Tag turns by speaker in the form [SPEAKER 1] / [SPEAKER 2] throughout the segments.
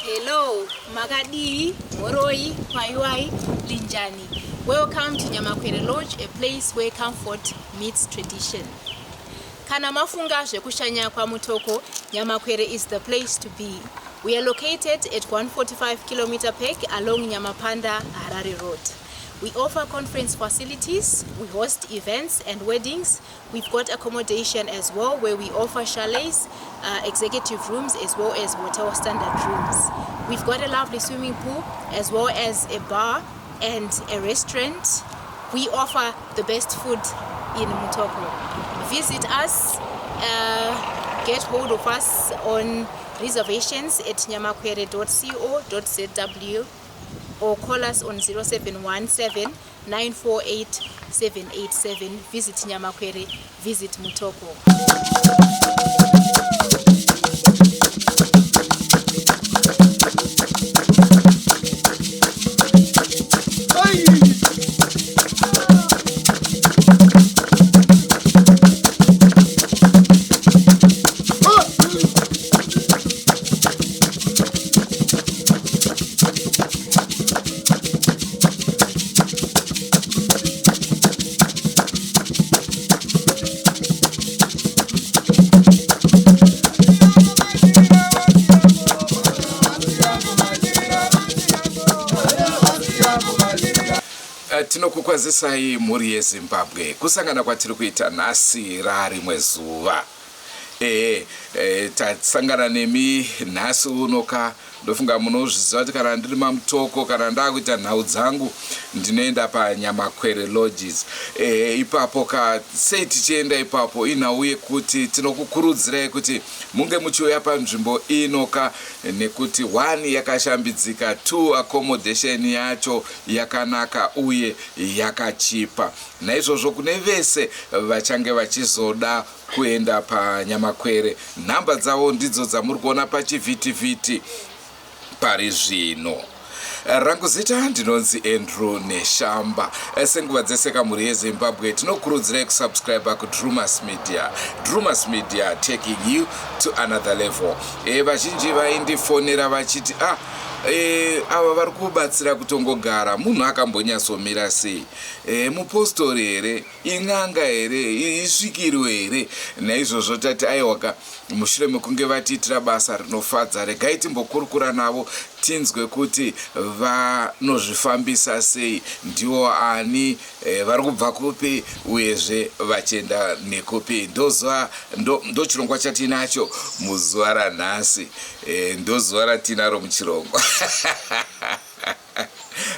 [SPEAKER 1] Hello, makadii, mhoroi, kwaiwai, linjani. Welcome to Nyamakwere Lodge, a place where comfort meets tradition. Kana mafunga zvekushanya kwaMutoko, Nyamakwere is the place to be. We are located at 145 kilometer peg along Nyamapanda Harare Road. We offer conference facilities, we host events and weddings. We've got accommodation as well where we offer chalets, executive rooms as well as hotel standard rooms. We've got a lovely swimming pool as well as a bar and a restaurant. We offer the best food in Mutoko. Visit us, get hold of us on reservations at nyamakwere.co.zw or call us on 0717 948 787. Visit Nyamakwere, visit Mutoko.
[SPEAKER 2] Tinokukwazisai mhuri yeZimbabwe kusangana kwatiri kuita nhasi rarimwe zuva. Ehe, tasangana nemi nhasi uno ka. Ndofunga munozviziva kuti kana ndiri maMutoko, kana ndakuita nhau dzangu, ndinoenda paNyamakwere Lodges. Ehe, ipapo ka, sei tichienda ipapo? Inhau yekuti tinokukurudzirai kuti munge muchiuya panzvimbo ino ka, nekuti one yakashambidzika, two accommodation yacho yakanaka uye yakachipa. Naizvozvo kune vese vachange vachizoda kuenda paNyamakwere, nhamba dzavo ndidzo dzamuri kuona pachivhitivhiti pari zvino. Rangu zita ndinonzi Andrew Neshamba. Senguva dzese kamhuri yeZimbabwe, tinokurudzirai kusubscribe kuDrumas Media. Drumas Media, taking you to another level. Vazhinji vaindifonera vachiti ava vari kubatsira kutongogara munhu akambonyatsomira sei? Mupostori here? In'anga here? Isvikiro here? Naizvozvo tati aiwaka, mushure mekunge vatiitira basa rinofadza, regai timbokurukura navo tinzwe kuti vanozvifambisa sei, ndivo ani, vari kubva kupi uyezve vachienda nekupi. Ndozuva ndochirongwa chatinacho muzuva ranhasi, ndozuva ratinaro muchirongwa.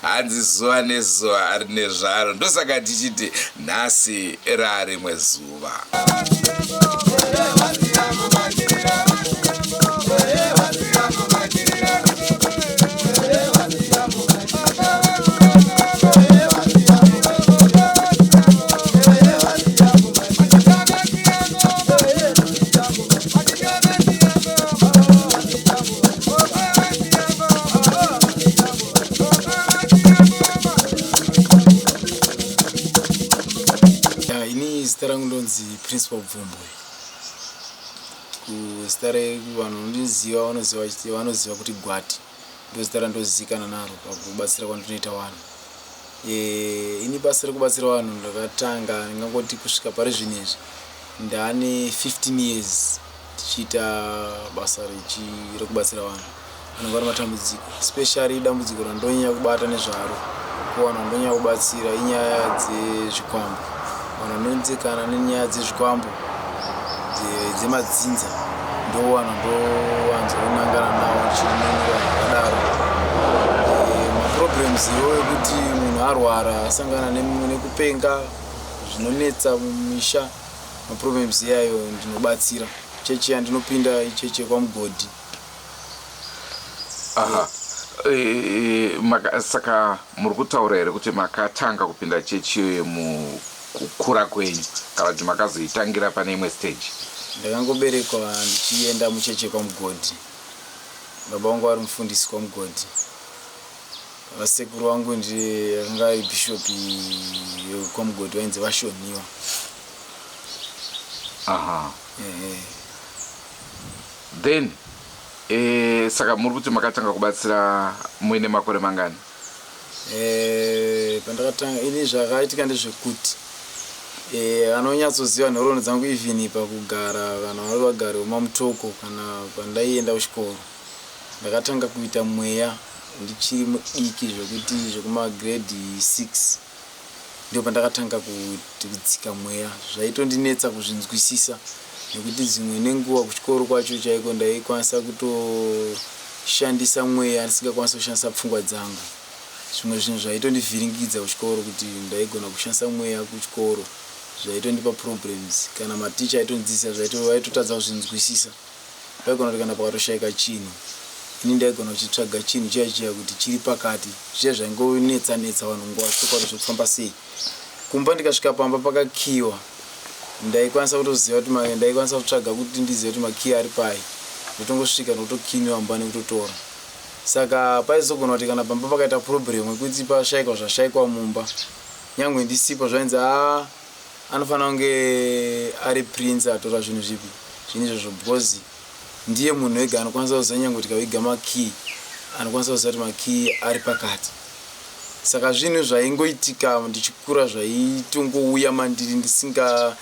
[SPEAKER 2] Hanzi zuva nezuva rine zvaro, ndosaka tichiti nhasi rarimwe zuva.
[SPEAKER 3] Ini zita rangu ndonzi Principal Bvumbwe. Kuzita revanhu vanondiziva vanoziva kuti Gwati ndozita randozivikanwa naro pakubatsira kwandinoita vanhu. Ini basa rekubatsira vanhu ndakatanga ndingangoti kusvika pari zvino izvi ndane 15 years tichiita basa rekubatsira vanhu vanenge vari matambudziko, especially dambudziko randonyanya kubata nezvaro kuvanhu vandonyanya kubatsira inyaya dzezvikwambo. Vanhu vanonetsekana nenyaya dzezvikwambo dzemadzinza ndo vanhu ndowanzonangana navo ndichinunura zvakadaro. Maproblems iwo ekuti munhu arwara asangana nekupenga zvinonetsa mumisha, maproblems iyayo ndinobatsira. Chechi yandinopinda ichechi yekwaMugodhi.
[SPEAKER 2] Aha. Saka muri kutaura here kuti makatanga kupinda chechi iyoyo mukukura kwenyu kana kuti makazoitangira pane imwe stage?
[SPEAKER 3] Ndakangoberekwa ndichienda muchechi yekwaMugodhi. Baba vangu vari mufundisi kwaMugodhi. Vasekuru vangu ndiye akanga ari bhishopi yekwaMugodhi vainzi VaShoniwa.
[SPEAKER 2] Aha. Then E, saka muri kuti makatanga kubatsira muine makore mangani?
[SPEAKER 3] E, pandakatanga ini zvakaitika ndezvekuti e, anonyatsoziva nhoroondo dzangu even pakugara kana vari vagari vemamutoko kana pandaienda kuchikoro ndakatanga kuita mweya ndichiri mudiki zvekuti zvekumagrade 6 Ndipo pandakatanga kudzika mweya zvaitondinetsa kuzvinzwisisa nekuti dzimwe nenguva kuchikoro kwacho chaiko ndaikwanisa kutoshandisa mweya ndisingakwanisi kushandisa pfungwa dzangu. Zvimwe zvinhu zvaitondivhiringidza kuchikoro kuti ndaigona kushandisa mweya kuchikoro zvaitondipa problems kana maticha aitondidzidzisa vaitotadza kuzvinzwisisa. Paigona kuti kana pakatoshaika chinhu ini ndaigona kuchitsvaga chinhu chiya chiya kuti chiri pakati zviya zvaingonetsa netsa vanhu nguva chokwadi zvekufamba sei kumba ndikasvika pamba pakakiwa ndaikwanisa kutoziva kuti ndaikwanisa kutsvaga kuti ndizive kuti makiyi ari pai ndotongosvika ndotokinwa mumba nekutotora saka paizogona kuti kana pamba pakaita problem yekuti pashaikwa zvashaikwa mumba nyangwe ndisipo zvainzi haa Anofanira kunge ari prince atora zvinhu zvipi zvinhu izvozvo because ndiye munhu ega anokwanisa kuziva nyangwe tikaviga makey anokwanisa kuziva kuti makey ari pakati saka zvinhu zvaingoitika ndichikura zvaitongouya mandiri ndisinga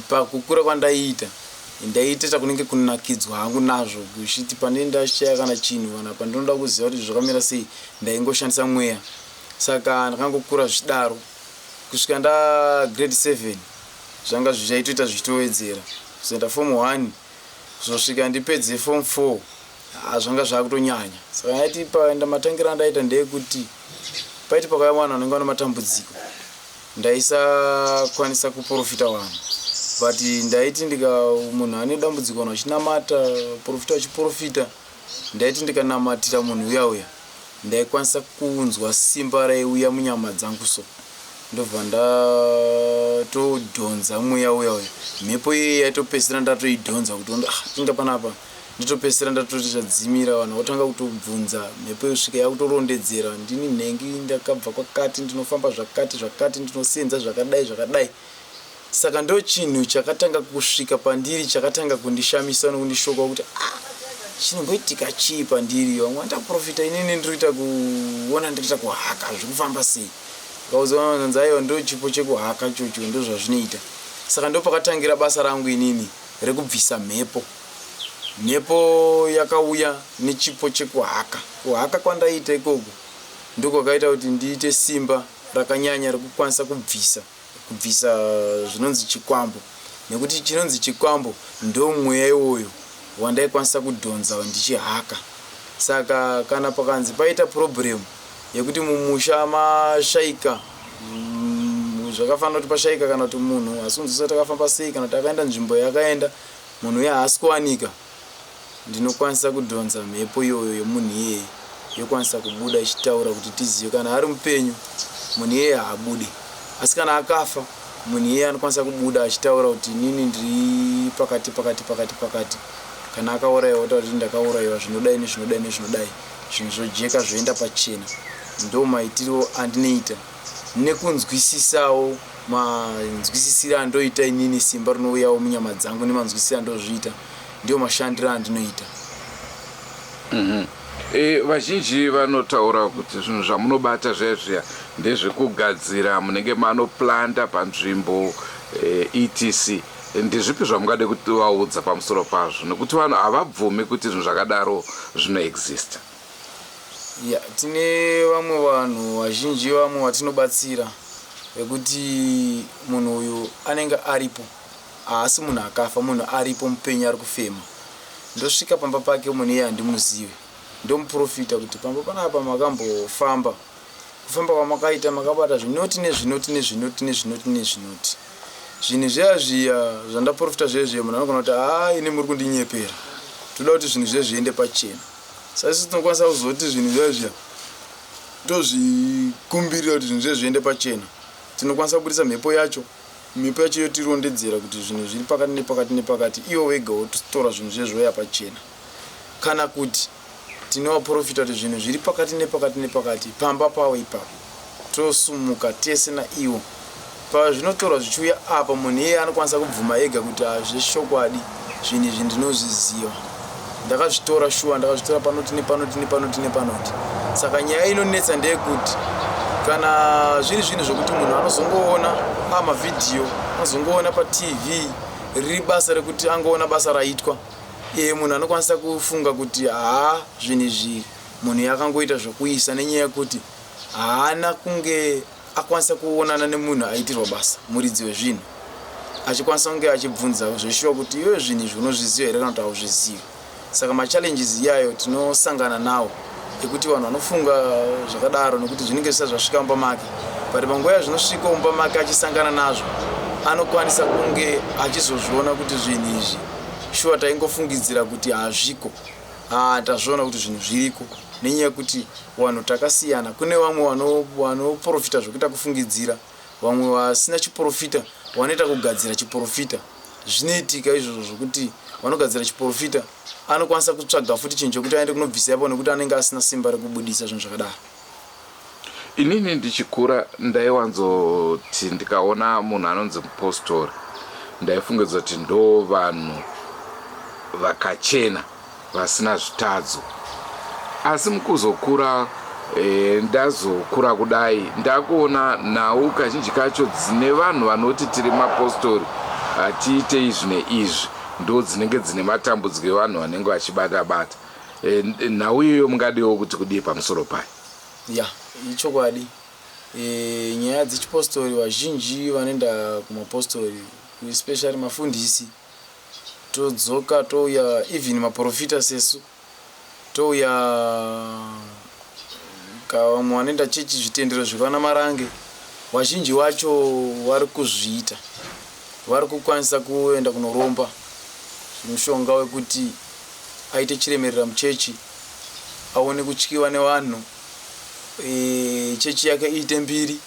[SPEAKER 3] pakukura kwandaiita ndaiita kunenge kunakidzwa hangu nazvo kuchiti pane ndashaya kana chinhu kana pandinoda kuziva kuti zvakamira sei ndaingoshandisa mweya saka ndakangokura zvichidaro Kusvika nda grade 7 zvanga zvichaitoita zvichitowedzera kuzoenda form 1 kuzosvika ndipedze form 4 ah, zvanga zvakutonyanya saka yaiti paenda matangiro andaita ndeyekuti paiti pakauya vanhu vanenge vane matambudziko ndaisakwanisa kuprofita vanhu but ndaiti ndika munhu ane dambudziko vanhu vachinamata profita vachiprofita ndaiti ndikanamatira munhu uya uya Ndaikwanisa kunzwa simba raiuya munyama dzangu so ndobva ndatodhonza mweya uya uya mhepo iye yaitopedzisira ndatoidhonza kuti ah, inga panapa nditopedzisira ndatoti zvadzimira vanhu votanga kutobvunza mhepo yosvika yakutorondedzera ndini nhengi ndakabva kwakati ndinofamba zvakati zvakati ndinosenza zvakadai zvakadai Saka ndochinhu chakatanga kusvika pandiri chakatanga kundishamisa nokundishoka kuti ah, chinomboitika chii pandiri vamwe vandaprofita inini ndiri kuita kuona ndiri kuita kuhaka zviri kufamba sei ndikaudzwa vanzi aiwa ndo chipo chekuhaka chocho ndo zvazvinoita saka ndo pakatangira basa rangu inini rekubvisa mhepo mhepo yakauya nechipo chekuhaka kuhaka kwandaiita ikoko ndokwakaita kuti ndiite simba rakanyanya rekukwanisa kubvisa kubvisa zvinonzi chikwambo nekuti chinonzi chikwambo ndomweya iwoyo wandaikwanisa kudhonza ndichihaka saka kana pakanzi paita problem yekuti mumusha mashaika mm, zvakafanira kuti pashaika kana kuti munhu asi kunzwisa kuti akafamba sei kana kuti akaenda nzvimbo yakaenda munhu uye haasi kuwanika Ndinokwanisa kudhonza mhepo iyoyo yemunhu iyeye yokwanisa kubuda ichitaura kuti tizive kana ari mupenyu munhu iyeye haabude asi kana akafa munhu iyeye anokwanisa kubuda achitaura kuti inini ndiri pakati pakati pakati pakati kana akaurayiwa otaura kuti ndakaurayiwa zvinodai nezvinodai nezvinodai zvinhu zvojeka zvoenda pachena ndo maitiro andinoita nekunzwisisawo manzwisisiro andoita inini simba rinouyawo munyama dzangu nemanzwisisiro andozviita ndiyo mashandiro andinoita
[SPEAKER 2] mm -hmm. E, vazhinji vanotaura kuti zvinhu zvamunobata zviya zviya ndezvekugadzira munenge manoplanta panzvimbo e, etc ndezvipi zvamungade kutivaudza pamusoro pazvo nekuti vanhu havabvumi kuti zvinhu zvakadaro zvinoexista
[SPEAKER 3] ya tine vamwe vanhu vazhinji vamwe vatinobatsira vekuti munhu uyu anenge aripo Haasi munhu akafa munhu aripo mupenyu ari kufema. Ndosvika pamba pake munhu iyeye handimuzive. Ndomuporofita kuti pamba panapa makambofamba. Kufamba kwamakaita makabata zvinoti nezvinoti nezvinoti nezvinoti nezvinoti. Zvinhu zviya zviya zvandaporofita zviya zviya munhu anogona kuti haa ini muri kundinyepera. Toda kuti zvinhu zviya zviende pachena. Saka isu tinokwanisa kuzoti zvinhu zviya zviya tozvikumbirira kuti zvinhu zviya zviende pachena. Tinokwanisa kubudisa mhepo yacho. Mhepo yacho yotirondedzera kuti zvinhu zviri pakati nepakati nepakati, ivo vega votora zvinhu zviye zvouya pachena. Kana kuti tinovaporofita kuti zvinhu zviri pakati nepakati nepakati pamba pavo ipapo, tosumuka tese naivo. Pazvinotorwa zvichiuya apa, munhu iyeye anokwanisa kubvuma ega kuti hazvechokwadi zvinhu izvi ndinozviziva. Ndakazvitora shuwa, ndakazvitora panoti nepanoti nepanoti nepanoti. Saka nyaya inonetsa ndeyekuti kana zviri zvinhu zvokuti munhu anozongoona pamavhidhiyo, anozongoona paTV, riri basa rekuti angoona basa raitwa, e, munhu anokwanisa kufunga kuti haa, zvinhu izvi munhu yakangoita zvokuisa, nenyaya yekuti haana kunge akwanisa kuonana nemunhu aitirwa basa, muridzi wezvinhu, achikwanisa kunge achibvunza zveshuwa kuti iwe zvinhu izvi unozviziva here kana kuti hauzvizivi. Saka machallenges iyayo tinosangana nawo ekuti vanhu vanofunga zvakadaro nekuti zvinenge zvisati zvasvika mumba make, but panguva yazvinosvika mumba make achisangana nazvo, anokwanisa kunge achizozviona kuti zvinhu izvi shuwa taingofungidzira kuti hazviko, haa, tazviona kuti zvinhu zviriko. Nenyaya yekuti vanhu takasiyana, kune vamwe vanoprofita zvekuita kufungidzira, vamwe vasina chiprofita vanoita kugadzira chiprofita. Zvinoitika izvozvo zvokuti vanogadzira chiprofita anokwanisa kutsvaga futi chinhu chekuti aende kunobvisa ipapo, nekuti anenge asina simba rekubudisa zvinhu zvakadaro.
[SPEAKER 2] Inini ndichikura ndaiwanzoti ndikaona munhu anonzi mupostori, ndaifungidza kuti ndo vanhu vakachena vasina zvitadzo. Asi mukuzokura, ndazokura kudai, ndakuona nhau kazhinji kacho dzine vanhu vanoti tiri mapostori, hatiite izvi neizvi, ndo dzinenge dzine matambudziko evanhu vanenge vachibata bata. Nhau iyoyo mungadiwo kuti kudii pamusoro payo?
[SPEAKER 3] Ya, ichokwadi. Nyaya dzechipostori, vazhinji vanoenda kumapostori, especially mafundisi, todzoka touya, even maprofita sesu touya, vamwe vanoenda chechi, zvitendero zvekwana Marange, vazhinji vacho vari kuzviita, vari kukwanisa kuenda kunoromba mushonga wekuti aite chiremerera muchechi, aone kutyiwa nevanhu, chechi yake iite mbiri.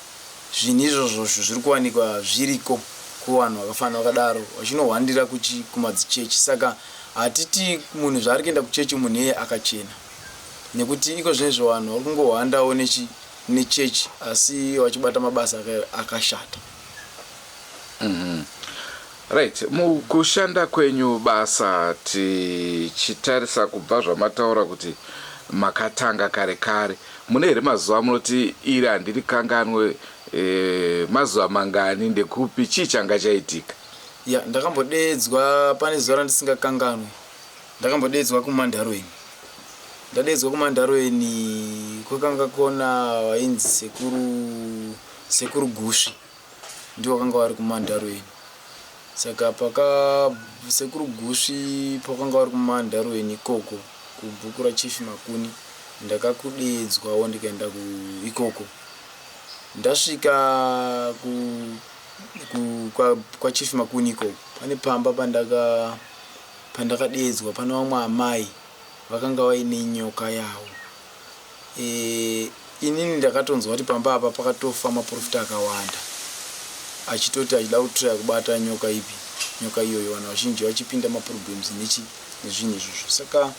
[SPEAKER 3] Zvinhu izvozvozvo zviri kuwanikwa zviriko kuvanhu vakafanana vakadaro vachinohwandira kumadzichechi. Saka hatiti munhu zvaari kuenda kuchechi munhu iyeye akachena, nekuti iko zvinezvo vanhu vari kungohwandawo nechechi asi vachibata mabasa akashata.
[SPEAKER 2] Right, mukushanda kwenyu basa, tichitarisa kubva zvamataura kuti makatanga kare kare, mune here mazuva munoti iri handiri kanganwe? Mazuva mangani, ndekupi, chii changa chaitika?
[SPEAKER 3] Ya, ndakambodedzwa, pane zuva randisingakanganwe. Ndakambodedzwa kuMandaroeni. Ndadedzwa kuMandaroeni, kwakanga kona vainzi Sekuru Gusvi, ndivo vakanga vari kuMandaroeni. Saka paka Sekuru Gusvi pakanga vari kuMandaroeni ikoko kubhuku raChief Makuni, ndakakudedzwawo ndikaenda ikoko. Ndasvika kwaChief Makuni ikoko, pane pamba pandakadedzwa, pane vamwe amai vakanga vaine nyoka yavo. Inini ndakatonzwa kuti pamba apa pakatofa maprofita akawanda achitoti achida kutraya kubata nyoka ipi, nyoka iyoyo, vanhu vazhinji vachipinda maproblems nezvinhu izvozvo. Saka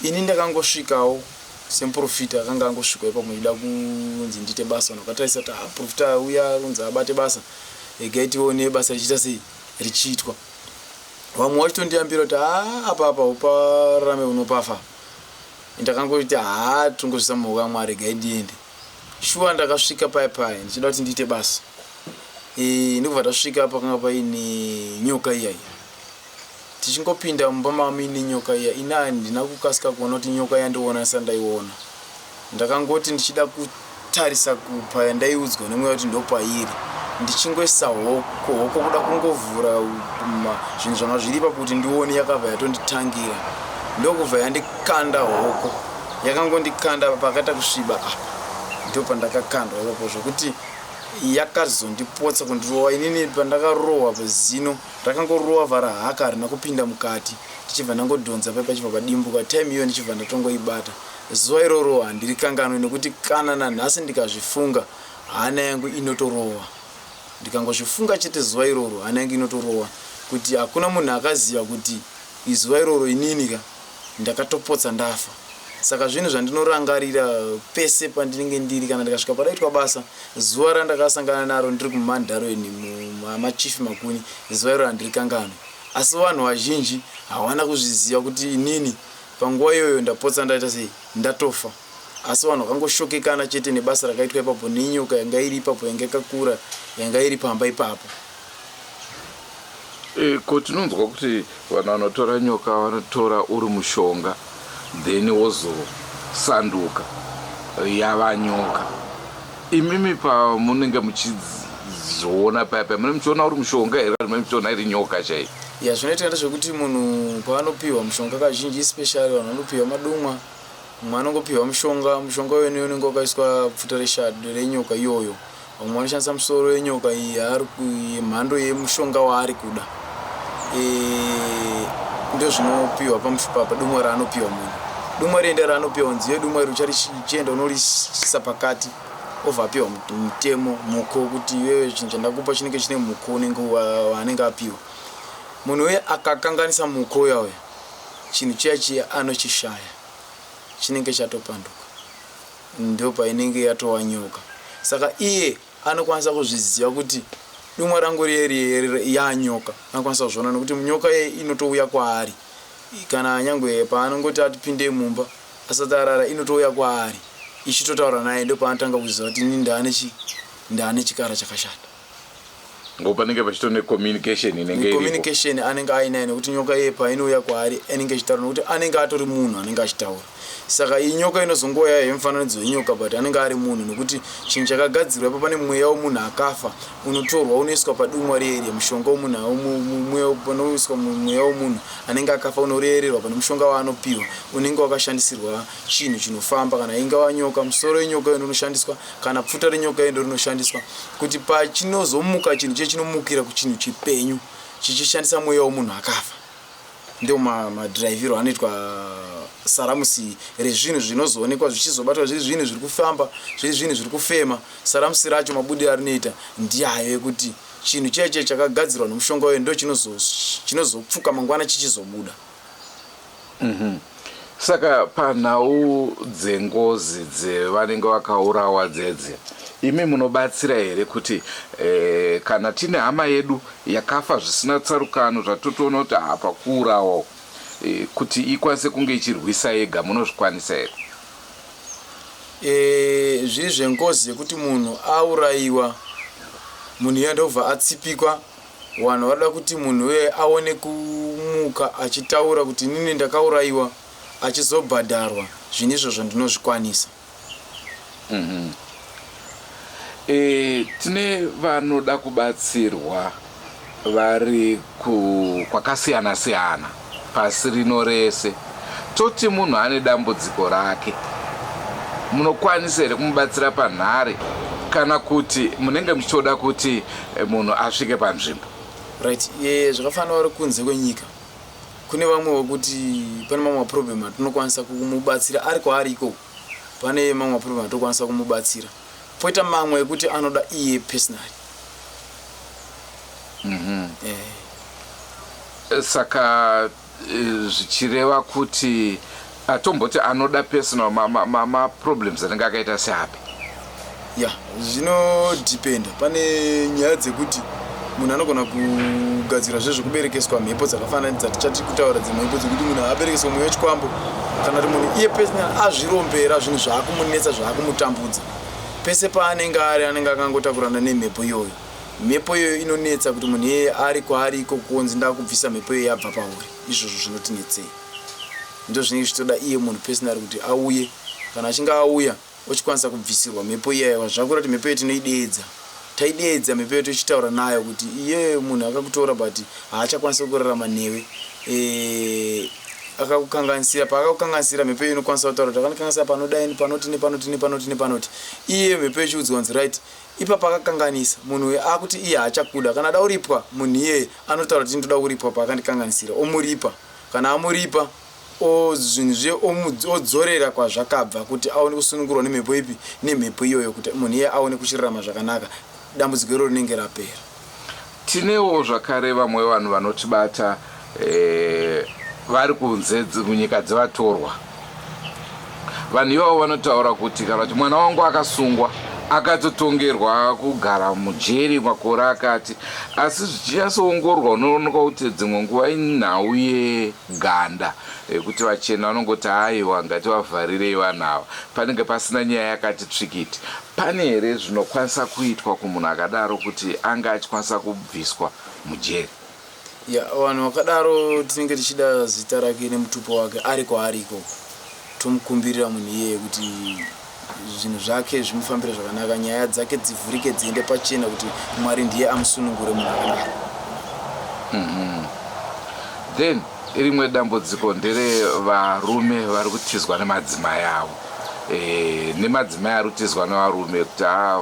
[SPEAKER 3] ini ndakangosvikawo semuprofita akanga angosvika ipapo ndichida kunzi ndiite basa. Vanhu vakatarisa kuti, ah, profita uya kunzi abate basa, regai tione basa richiita sei, richiitwa. Vamwe vachitondiyambira kuti, haa, apa apa upararame unopafa. Ndakangoti, haa, tongozvisa mumaoko aMwari, regai ndiende. Shuwa ndakasvika paya paya ndichida kuti ndiite basa. Ndokubva tasvika pakanga paine nyoka iya iya. Tichingopinda mumba manga muine nyoka iya, ini handina kukasika kuona kuti nyoka yandiona ndisati ndaiona. Ndakangoti ndichida kutarisa payandaiudzwa nemweya kuti ndopairi, ndichingoisa hoko kuda kungovhura zvinhu zvanga zviri ipapo kuti ndione, yakabva yatonditangira, ndokubva yandikanda hoko. Yakangondikanda pakaita kusviba apa, ndo pandakakandwa ipapo, zvokuti yakazondipotsa kundirova. Inini pandakarohwa zino rakangorova vharahaka, harina kupinda mukati. Ndichibva ndangodhonza pai pachibva padimbuka time iyoyo, ndichibva ndatongoibata. Zuva iroro handirikanganwi, nekuti kana nanhasi ndikazvifunga hana yangu inotorova. Ndikangozvifunga chete zuva iroro, hana yangu inotorova, kuti hakuna munhu akaziva kuti izuva iroro inini ka ndakatopotsa ndafa. Saka zvinhu zvandinorangarira pese pandinenge ndiri, kana ndikasvika padaitwa basa, zuva randakasangana naro ndiri kuMandaroeni maChief Makuni, zuva iro handirikanganwi. Asi vanhu vazhinji hawana kuzviziva kuti inini. Panguva iyoyo ndapotsa ndaita sei, ndatofa. Asi vanhu vakangoshokekana chete nebasa rakaitwa ipapo nenyoka yanga iri ipapo, yanga yakakura, yanga iri pamba ipapo.
[SPEAKER 2] E, ko tinonzwa kuti vanhu vanotora nyoka vanotora uri mushonga then wozosanduka yava nyoka. Imimi pamunenge muchizoona paya paya munenge muchiona uri mushonga here kana munenge muchiona iri nyoka chaiyo?
[SPEAKER 3] Ya, zvinoitika ndezvekuti munhu paanopiwa mushonga kazhinji, especially vanhu vanopiwa madumwa, mumwe anongopiwa mushonga, mushonga uyo ndiwo unenge wakaiswa pfuta reshado renyoka iyoyo. Vamwe vanoshandisa musoro wenyoka iyi yaari yemhando yemushonga waari kuda. E, ndozvinopiwa padumwa raanopiwa munhu. Dumwa rienda raanopiwa nziyo dumwa iri ucharichienda unorisa pakati obva apiwa mutemo muko kuti iwewe chinhu chandakupa chinenge chine muko unenge waanenge apiwa. Munhu uye akakanganisa muko uya uya chinhu chiya chiya anochishaya chinenge chatopanduka. Ndopainenge yatova nyoka saka iye anokwanisa kuzviziva kuti dumwa rangu riye riye yanyoka anokwanisa kuzviona nekuti nyoka iye inotouya kwaari kana nyangwe paanongoti atipinde mumba asati arara inotouya kwaari ichitotaura naye ndopaanotanga kuziva kuti ini ndaane chi ndaane chikara chakashata.
[SPEAKER 2] Ngo panenge pachito necommunication inenge iripo.
[SPEAKER 3] Communication anenge ainayo nekuti nyoka iye painouya kwaari anenge achitaura nekuti anenge atori munhu anenge achitaura. Saka iyi nyoka inozongouya yemufananidzo wenyoka but anenge ari munhu nekuti chinhu chakagadzirwa ipo pane mweya wemunhu akafa unotorwa unoiswa padumwa riye riye mushonga wemunhu mweya unoiswa mweya wemunhu anenge akafa unoreyererwa pane mushonga waanopiwa unenge wakashandisirwa chinhu chinofamba kana ingava nyoka musoro wenyoka iyo unoshandiswa kana pfuta renyoka iyo ndorinoshandiswa kuti pachinozomuka chinhu chiye chinomukira kuchinhu chipenyu chichishandisa mweya wemunhu akafa. Ndiwo madhiraivhiro anoitwa saramusi rezvinhu zvinozoonekwa zvichizobatwa zviri zvinhu zviri kufamba, zviri zvinhu zviri kufema. Saramusi racho mabudiro arinoita ndiayo ekuti chinhu chiya chiya chakagadzirwa nomushonga uyo ndo chinozopfuka mangwana chichizobuda.
[SPEAKER 2] Saka panhau dzengozi dzevanenge vakaurawa dzedze, imi munobatsira here kuti eh, kana tine hama yedu yakafa zvisina tsarukano zvatotoona kuti apa kuurawa eh, kuti ikwanise kunge ichirwisa yega munozvikwanisa here?
[SPEAKER 3] E, zviri zvengozi yekuti munhu aurayiwa munhu iye ndobva atsipikwa Vanhu varikuda kuti munhu uye aone kumuka achitaura kuti inini ndakaurayiwa achizobhadharwa zvinhu izvozvo ndinozvikwanisa.
[SPEAKER 2] E, tine vanoda kubatsirwa vari ku kwakasiyana siyana pasi rino rese. Toti munhu ane dambudziko rake, munokwanisa here kumubatsira panhare kana kuti munenge muchitoda kuti munhu asvike panzvimbo?
[SPEAKER 3] Right, ye zvakafanira vari kunze kwenyika kune vamwe vekuti pane mamwe maproblem atinokwanisa kumubatsira ari kwaari ikoko, pane mamwe maproblem atokwanisa kumubatsira, poita mamwe ekuti anoda iye personally.
[SPEAKER 2] Saka zvichireva kuti atomboti anoda personal maproblems anenge akaita seapi?
[SPEAKER 3] Ya, zvinodhipenda. Pane nyaya dzekuti munhu anogona kugadzira zvezvekuberekeswa mhepo dzakafanana dzatichati kutaura dzemhepo dzekuti munhu aberekeswa mweya wechikwambo kana kuti munhu iye personal azvirombera zvinhu zvaakumunetsa zvaakumutambudza pese paanenge ari anenge akangotakurana nemhepo iyoyo. Mhepo iyoyo inonetsa kuti munhu iyeye ari kwaari ikoko onzi ndakubvisa mhepo iyoyo yabva pauri. Izvozvo zvinotinetsei. Ndozvinenge zvichitoda iye munhu personally kuti auye. Kana achinge auya ochikwanisa kubvisirwa mhepo iyaya zvakura kuti mhepo iyo tinoideedza. Taideedza mhepo iyo tochitaura nayo kuti iye munhu akakutora but haachakwanisi kurarama newe. E, akakukanganisira paakakukanganisira mhepo iyo inokwanisa kutaura kuti akandikanganisira panodai panoti nepanoti nepanoti nepanoti. Iye mhepo ichiudzwa kunzi right Ipapa akakanganisa munhu uyu akuti iye haachakuda kana ada kuripwa munhu iyeye anotaura kuti ndoda kuripwa paakandikanganisira omuripa kana amuripa zvinhu zviye odzorera kwazvakabva kuti aone kusunungurwa nemhepo ipi nemhepo iyoyo kuti munhu iye aone kuchirarama zvakanaka dambudziko iro rinenge rapera.
[SPEAKER 2] Tinewo zvakare vamwe vanhu vanotibata eh, vari kunze munyika dzevatorwa. Vanhu ivavo vanotaura kuti kana kuti mwana wangu akasungwa Akatotongerwa kugara mujeri makore akati, asi zvichinyatsoongororwa unoonekwa kuti dzimwe nguva inhau yeganda yekuti vachena vanongoti aiwa ngativavharirei vanhu ava, panenge pasina nyaya yakati tsvikiti. Pane here zvinokwanisa kuitwa kumunhu akadaro kuti ange achikwanisa kubviswa mujeri?
[SPEAKER 3] Ya, vanhu vakadaro tinenge tichida zita rake nemutupo wake ari kwaari ikoko, tomukumbirira munhu iyeye kuti zvinhu zvake zvimufambire zvakanaka, nyaya dzake dzivhurike dziende pachena kuti Mwari ndiye amusunungure munhu akadaro.
[SPEAKER 2] Then rimwe dambudziko ndere varume vari kutizwa nemadzimai avo e, nemadzimai ari kutizwa nevarume kuti a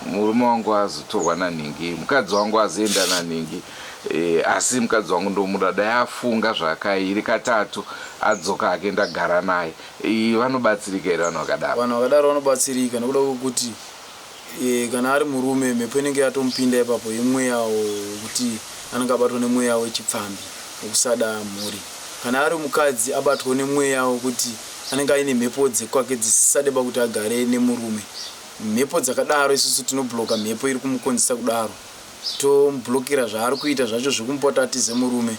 [SPEAKER 2] murume wangu azotorwa nanhingi, mukadzi wangu azoenda nanhingi e, asi mukadzi wangu ndomuda, dai afunga zvakairi katatu adzoka ake ndagara naye. E, vanobatsirika here vanhu vakadaro?
[SPEAKER 3] Vanhu vakadaro vanobatsirika nekuda kwekuti kana ari murume mhepo inenge yatomupinda ipapo yemweya wekuti anenge abatwa nemweya wechipfambi wekusada mhuri. Kana ari mukadzi abatwa nemweya wekuti anenge aine mhepo dzekwake dzisisade pakuti agare nemurume. Mhepo dzakadaro isusu tinobloka mhepo iri kumukonzesa kudaro, tomublokera zvaari kuita zvacho zvekumupa kuti atize murume,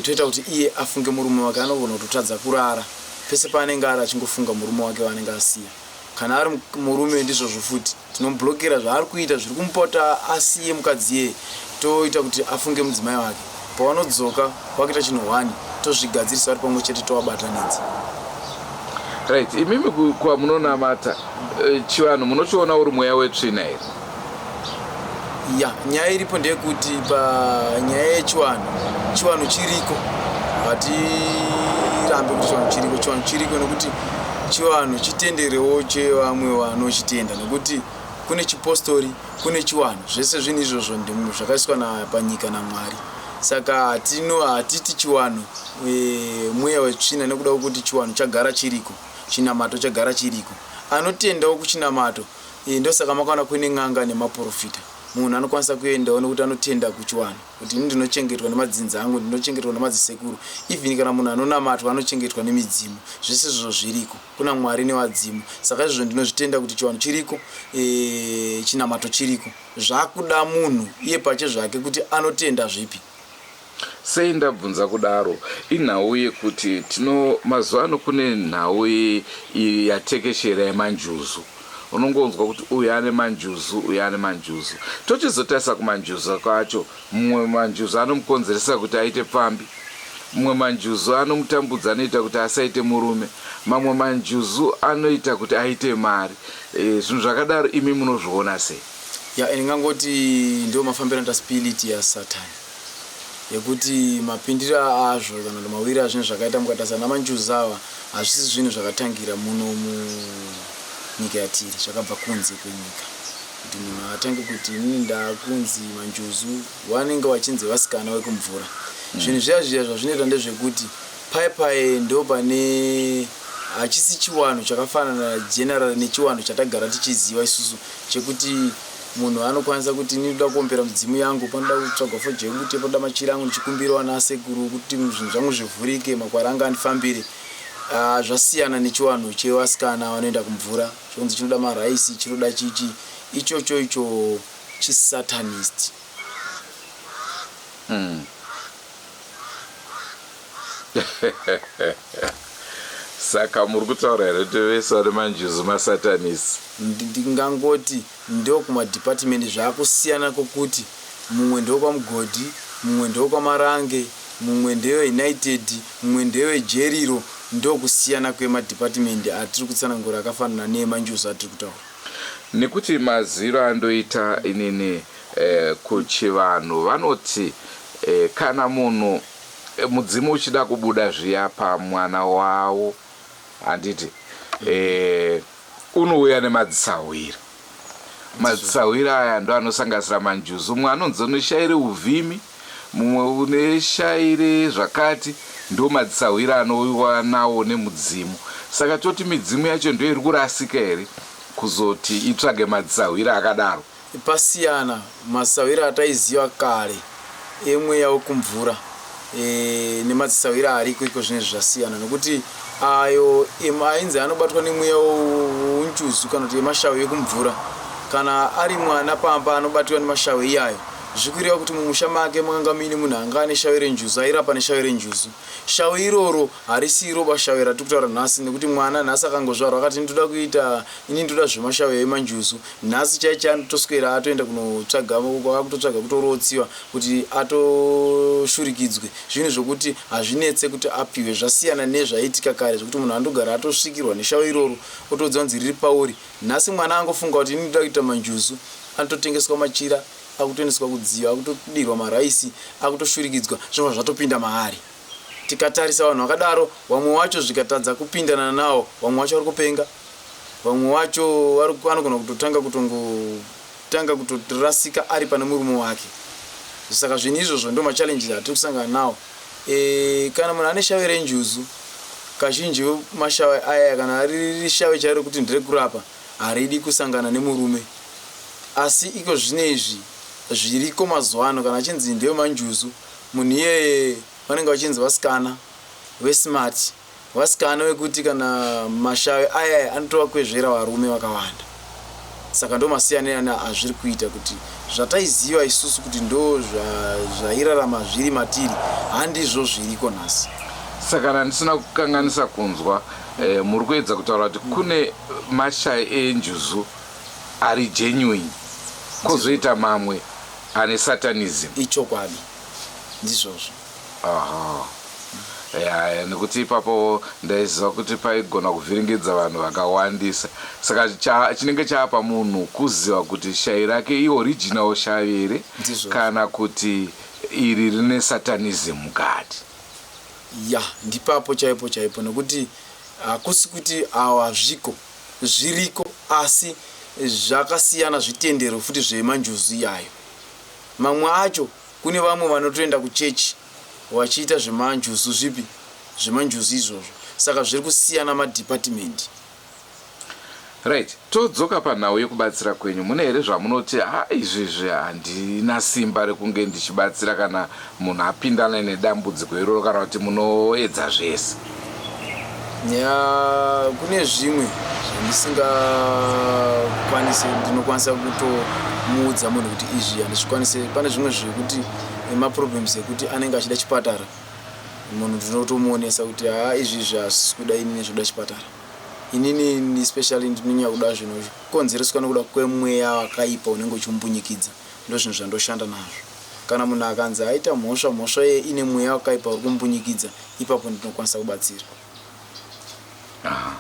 [SPEAKER 3] toita kuti iye afunge murume wake. Anogona kutotadza kurara pese paanenge ari achingofunga murume wake waanenge asiya. Kana ari murume ndizvozvo futi, tinomublokera zvaari kuita zviri kumupa kuti asiye mukadzi iyeye, toita kuti afunge mudzimai wake. Pavanodzoka vakuita chinhu one, tozvigadzirisa vari pamwe chete, tovabatanidza.
[SPEAKER 2] Right, imimi kwamunonamata chivanhu munochiona uri mweya wetsvina here?
[SPEAKER 3] Ya, nyaya iripo ndeyekuti panyaya yechivanhu, chivanhu chiriko, hatirambe kuti chivanhu chiriko. Chivanhu chiriko nekuti chivanhu chitenderewo chevamwe vanochitenda, nekuti kune chipostori, kune chivanhu, zvese zvinhu izvozvo zvakaiswa panyika naMwari. Saka hatiti chivanhu mweya wetsvina nekuda kwekuti chivanhu chagara chiriko, chinamato chagara chiriko. Anotendawo kuchinamato, ndosaka makaona kune n'anga nemaprofita. Munhu anokwanisa kuendawo nekuti anotenda kuchivanhu kuti ini ndinochengetwa nemadzinza angu, ndinochengetwa nemadzisekuru. Even kana munhu anonamatwa anochengetwa nemidzimu, zvese izvozvo zviriko, kuna Mwari nevadzimu. Saka izvozvo ndinozvitenda kuti chivanhu chiriko, chinamato chiriko. Zvakuda munhu iye pache zvake kuti anotenda zvipi.
[SPEAKER 2] Sei ndabvunza kudaro inhau yekuti tino mazuva ano kune nhau yatekeshera yemanjuzu. Unongonzwa kuti uyu ane manjuzu, uyu ane manjuzu. Tochizotarisa kumanjuzu kwacho, mumwe manjuzu anomukonzeresa kuti aite pfambi, mumwe manjuzu anomutambudza anoita kuti asaite murume, mamwe manjuzu anoita kuti aite mari. Zvinhu zvakadaro imi munozviona sei?
[SPEAKER 3] Ya, ndingangoti ndo mafambiro anoita spirit yaSatani, yekuti mapindiro azvo kana kuti mawiriro azvinhu zvakaita. Mukatarisa namanjuzu ava, hazvisi zvinhu zvakatangira muno munyika yatiri, zvakabva kunze kwenyika. Kuti munhu atange kuti inini ndakunzi manjuzu, vanenge vachinzi vasikana vekumvura. Zvinhu zviya zviya zvazvinoita ndezvekuti pai pai ndo pane hachisi chiwanhu chakafanana general nechiwanhu chatagara tichiziva isusu, chekuti munhu anokwanisa kuti ini ndoda kuombera mudzimu yangu, panoda kutsvagwa foja yekuti panoda machira angu, ndichikumbirawo anasekuru kuti zvinhu zvangu zvivhurike, makwara anga andifambire. Zvasiyana nechiwanhu chevasikana vanoenda kumvura, chonzi chinoda maraisi, chinoda chichi ichocho, icho chisatanist.
[SPEAKER 2] Saka muri kutaura here kuti vese vane manjuzu masatanist?
[SPEAKER 3] Ndingangoti ndokumadhipatimendi zvaakusiyana, kwokuti mumwe ndokwamugodhi, mumwe ndokwamarange, mumwe ndeweunited, mumwe ndewejeriro. Ndokusiyana kwemadhipatimendi atiri kutsanangura, akafanana neemanjuzu atiri kutaura.
[SPEAKER 2] Nekuti maziro andoita inini, kuchivanhu vanoti kana munhu mudzimu uchida kubuda zviya pamwana wavo, handiti, unouya nemadzisahwira. Madzisahwira aya ndo anosanganisira manjuzu. Mumwe anonzi uneshaire uvhimi, mumwe uneshaire zvakati, ndo madzisahwira anouyiwa nawo nemudzimu. Saka toti midzimu yacho ndo iri kurasika here kuzoti itsvage madzisahwira akadaro?
[SPEAKER 3] Pasiyana masahwira ataiziva kare emweya wekumvura nemadzisahwira ariko iko zvinezvi, zvasiyana nekuti ayo ainzi anobatwa nemweya weunjuzu. emanjuzu kana kuti emashawi ekumvura kana ari mwana pamba anobatiwa nemashawi iyayo zvikureva kuti mumusha make makanga muine munhu anga ane shawi renjuzu airapa neshawi renjuzu Shawi iroro harisi iro ba shawi ratiri kutaura nhasi nekuti mwana nhasi akangozvarwa akati ndoda kuita ini ndoda zvemashawi emanjuzu nhasi chaiye chaiye anotoswera atoenda kunotsvaga akutotsvaga kutorotsiwa kuti atoshurikidzwe zvinhu zvokuti hazvinetse kuti apiwe zvasiyana nezvaiitika kare zvekuti munhu anotogara atosvikirwa neshawi iroro otoudzwa kunzi riri pauri nhasi mwana angofunga kuti ini ndoda kuita manjuzu anototengeswa machira akutoendeswa kudziva akutodirwa maraisi akutoshurikidzwa zvobva zvatopinda maari tikatarisa vanhu vakadaro vamwe wacho zvikatadza kupindana nawo vamwe wacho vari kupenga vamwe wacho vanogona kutotanga kutongotanga kutorasika ari pane murume wake saka zvinhu izvozvo ndo machallenges atiri kusangana nawo e, kana munhu ane shave renjuzu kazhinji mashave aya kana riri shave chairo rekuti nderekurapa haridi kusangana nemurume Asi iko zvino izvi zviriko mazuva ano kana achinzi ndewe manjuzu munhu iyeye vanenge vachinzi vasikana vesmart vasikana vekuti kana mashavi aya anotovakwezvera varume vakawanda saka ndo masiyanirana azviri kuita kuti zvataiziva isusu kuti ndo zvairarama zviri matiri handizvo zviriko nhasi.
[SPEAKER 2] Saka kana ndisina kukanganisa kunzwa eh, muri kuedza kutaura kuti kune mashayi enjuzu ari genuine kozoita mamwe ane satanism.
[SPEAKER 3] Ichokwadi ndizvozvo.
[SPEAKER 2] Aha. Ya, nekuti ipapo ndaiziva kuti paigona kuvhiringidza vanhu vakawandisa saka cha, chinenge chaapa munhu kuziva kuti shayi rake ioriginal shavi here
[SPEAKER 3] Ndizvozvo.
[SPEAKER 2] kana kuti iri rine satanism mukati.
[SPEAKER 3] Ya, ndipapo chaipo chaipo nekuti hakusi kuti awa hazviko Zviriko asi zvakasiyana zvitendero futi zvemanjuzu iyayo. Mamwe acho kune vamwe vanotoenda kuchechi vachiita zvemanjuzu zvipi zvemanjuzu izvozvo saka zviri kusiyana madepartment.
[SPEAKER 2] Right todzoka panhau yekubatsira kwenyu mune here zvamunoti ha izvi izvi handina simba rekunge ndichibatsira kana munhu apindana nedambudziko iroro kana kuti munoedza zvese?
[SPEAKER 3] Ya kune zvimwe zvandisingakwanise ndinokwanisa kutomuudza munhu kuti izvi handizvikwanise pane zvimwe zvekuti maproblems ekuti anenge achida chipatara munhu ndinotomuonesa kuti haa izvi izvi hazvisi kuda inini zvoda chipatara inini especially ndinonyanya kuda zvinokonzereswa nekuda kwemweya wakaipa unenge uchimbunyikidza ndozvinhu zvandoshanda nazvo kana munhu akanzi aita mhosva mhosva iye ine mweya wakaipa uri kumbunyikidza ipapo ndinokwanisa kubatsira.
[SPEAKER 2] Aha.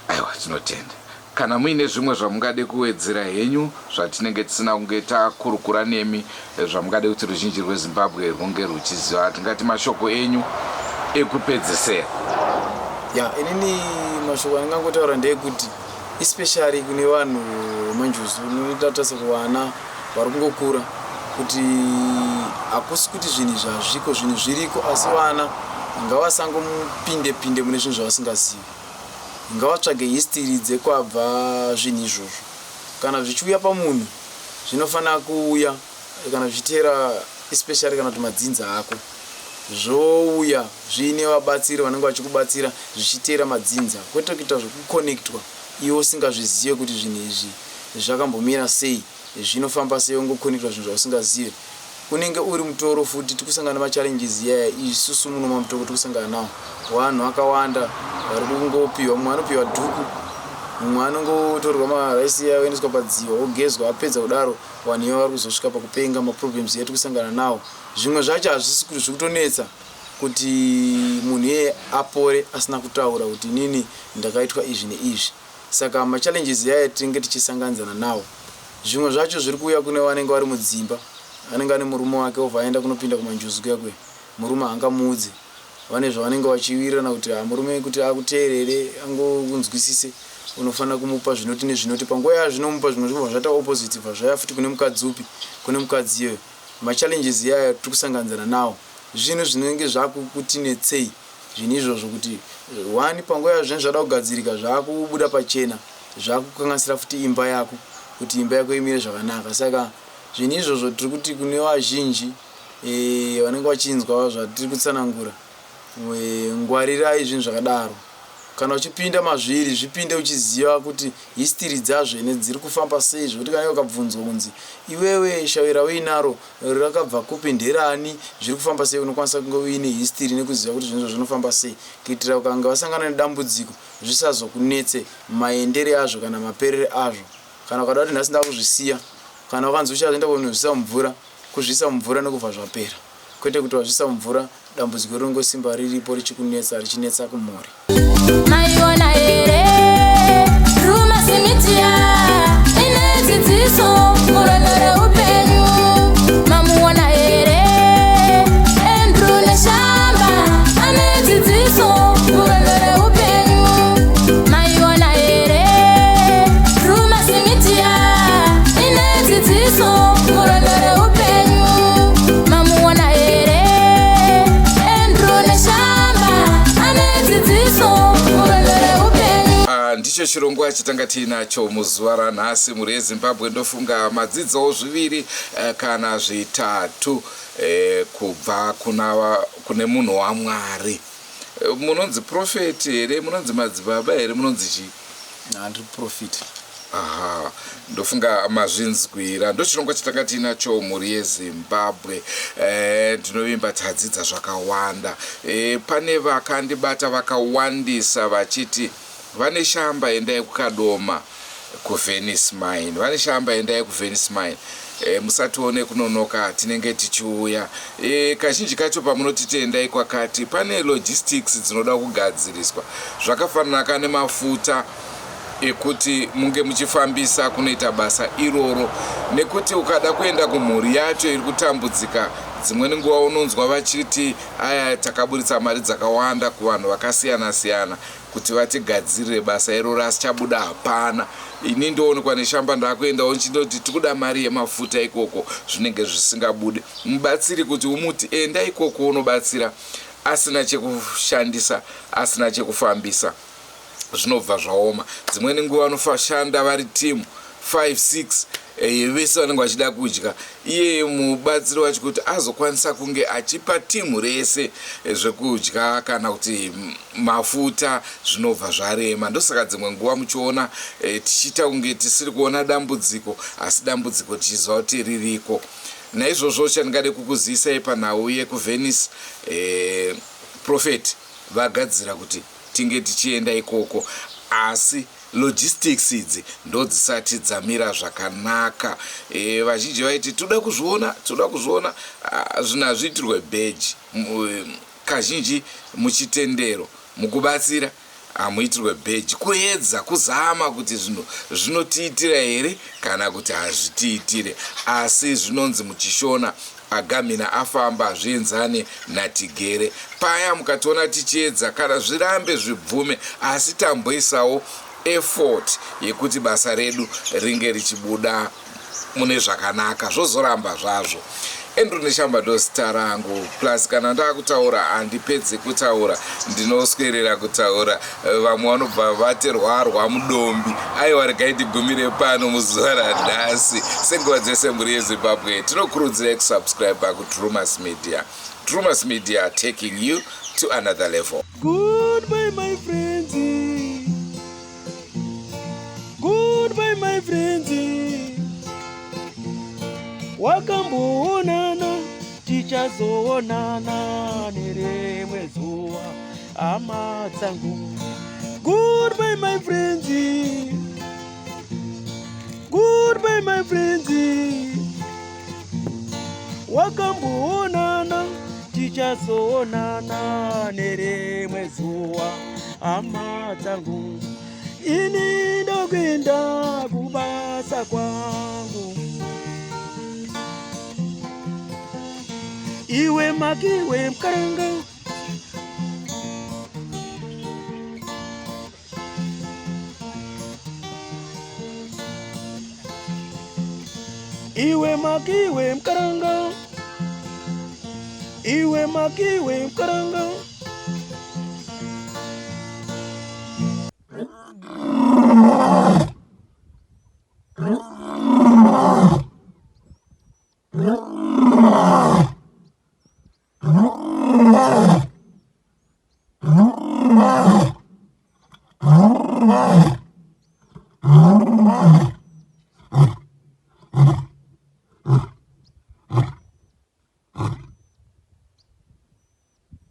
[SPEAKER 2] Aiwa tinotenda. Kana muine zvimwe zvamungade kuwedzera henyu zvatinenge tisina kunge takurukura nemi eh, zvamungade kuti ruzhinji rweZimbabwe rwunge rwuchiziva tingati mashoko enyu ekupedzesera.
[SPEAKER 3] Ya, inini mashoko andingangotaura ndeyekuti especially kune vanhu vemanjuzu unoita sekuvana vari kungokura kuti hakusi kuti zvinhu izvi hazviko zvinhu zviriko asi vana ngavasangopinde pinde mune zvinhu zvavasingazivi ngavatsvage history dzekwabva zvinhu izvozvo kana zvichiuya pamunhu zvinofanira kuuya kana zvichiteera especially kana kuti madzinza ako zvouya zviine vabatsiri vanenge vachikubatsira zvichiteera madzinza kwete kuita zvekuconnectwa iwe usingazvizive kuti zvinhu izvi zvakambomira sei zvinofamba sei wongokonekitwa zvinhu zvausingazive unenge uri mutoro futi tikusangana nemachallenges iyaya isusu muno mamutoko tikusangana nawo vanhu vakawanda vari kungopiwa mumwe anopiwa dhuku mumwe anongotorwa maraisi iya oendeswa padziva ogezwa apedza kudaro vanhu iva vari kuzosvika pakupenga maproblems iya tikusangana nawo zvimwe zvacho hazvisi kuti zvikutonetsa kuti munhu iyeye apore asina kutaura kuti inini ndakaitwa izvi neizvi Saka machallenges iyaya tinenge tichisanganidzana nawo. Zvimwe zvacho zviri kuuya kune vanenge vari mudzimba. Anenge ane murume wake obva aenda kunopinda kumanjuzu kuya kuya. Murume haangamuudze. Vane zvavanenge vachiwirirana kuti ha murume kuti akuteerere angokunzwisise unofanira kumupa zvinoti nezvinoti. Panguva yazvinomupa zvimwe zvinobva zvaita opposite bva zvauya futi kune mukadzi upi? Kune mukadzi iyoyo. Machallenges iyaya tiri kusanganidzana nawo. Zvinhu zvinenge zvakukutinetsei. Zvinhu izvozvo kuti one panguva yazvo zvinenge zvada kugadzirika zvakubuda pachena zvakukanganisira futi imba yako kuti imba yako imire zvakanaka saka zvinhu izvozvo tiri kuti kune vazhinji eh, vanenge vachinzwa zvatiri kutsanangura eh, ngwarirai zvinhu zvakadaro. Kana uchipinda mazviri, zvipinde uchiziva kuti history dzazvo ene dziri kufamba sei zvekuti kana ukabvunzwa kunzi iwewe shavi rauinaro rakabva kupi nderani zviri kufamba sei unokwanisa kunge uine history nekuziva kuti zvinhu zvinofamba sei kuitira ukange wasangana nedambudziko zvisazokunetse maendere azvo kana maperere azvo. Kana ukada kuti nhasi ndakuzvisiya kana wakanzi uchazoenda kunozvisa mumvura kuzviisa mumvura nekubva zvapera kwete kuti wazviisa mumvura dambudziko rinongosimba riripo richikunetsa richinetsa kumhuri.
[SPEAKER 4] Maiona here Drewmas Media ine dzidziso murwendo reupenyu. Mamuona here Andrew Neshamba ane dzidziso murwendo reupenyu. Maiona here Drewmas Media ine dzidziso murwendo reupenyu. Mamuona here Andrew Neshamba ane dzidziso murwendo reupenyu.
[SPEAKER 2] Ah, ndicho chirongwa chatanga tiinacho muzuva ranhasi mhuri yeZimbabwe. Ndofunga madzidzawo zviviri kana zvitatu kubva kune munhu waMwari. Munonzi prophet here? Munonzi madzibaba here? Munonzi chii?
[SPEAKER 3] Handiri prophet.
[SPEAKER 2] Aha, ndofunga mazvinzwira. Ndochirongwa chatanga tiinacho mhuri yeZimbabwe. Ndinovimba tadzidza zvakawanda. Pane vakandibata vakawandisa vachiti vane shamba endai kuKadoma kuVenice Mine, vane shamba endai kuVenice Mine. Musatione kunonoka, tinenge tichiuya. Kazhinji kacho pamunotiti endai kwakati, pane logistics dzinoda kugadziriswa, zvakafanana ka nemafuta ekuti munge muchifambisa kunoita basa iroro, nekuti ukada kuenda kumhuri yacho iri kutambudzika, dzimweni nguva unonzwa vachiti aya takaburitsa mari dzakawanda kuvanhu vakasiyana siyana kuti vatigadzirire basa iroro, asi chabuda hapana. Ini ndoonekwa neshamba ndakuendawo ndichindoti tikuda mari yemafuta ikoko, zvinenge zvisingabude. Mubatsiri kuti umuti enda ikoko unobatsira asina chekushandisa, asina chekufambisa, zvinobva zvaoma. Dzimweni nguva vanofashanda vari timu 5 6, vese vanenge vachida kudya, iye mubatsiri wacho kuti azokwanisa kunge achipa timu rese zvekudya kana kuti mafuta, zvinobva zvarema. Ndosaka dzimwe nguva muchiona tichiita kunge tisiri kuona dambudziko, asi dambudziko tichiziva kuti ririko. Naizvozvo chandingade kukuzivisai panhau yekuVenice, prophet vagadzira kuti tinge tichienda ikoko, asi logistics idzi ndodzisati dzamira zvakanaka. Vazhinji vaiti toda kuzviona, toda kuzviona. Zvinhu hazviitirwe bheji. Kazhinji muchitendero mukubatsira hamuitirwe bheji, kuedza kuzama kuti zvinhu zvinotiitira here kana kuti hazvitiitire. Asi zvinonzi muchiShona agamhina afamba hazvienzane natigere. Paya mukationa tichiedza, kana zvirambe zvibvume, asi tamboisawo effort yekuti basa redu ringe richibuda mune zvakanaka, zvozoramba zvazvo. Andrew Neshamba ndozita rangu, plus kana ndakutaura handipedze kutaura, ndinoswerera kutaura, vamwe vanobva vaterwarwa mudombi. Aiwa, regai ndigumire pano muzuva ranhasi. Senguva dzese mhuri yeZimbabwe, tinokurudzirai kusubscribe kuDrumas Media. Drumas Media, taking you to another level.
[SPEAKER 5] Goodbye my friends. Goodbye my friends. Wakamboonana, tichazoonana nerimwe zuva hama dzangu. Goodbye my friends. Goodbye my friends. Wakamboonana, tichazoonana nerimwe zuva hama dzangu. Ini ndokuenda kubasa kwangu. Iwe makiwe mkaranga. Iwe makiwe mkaranga. Iwe makiwe mkaranga.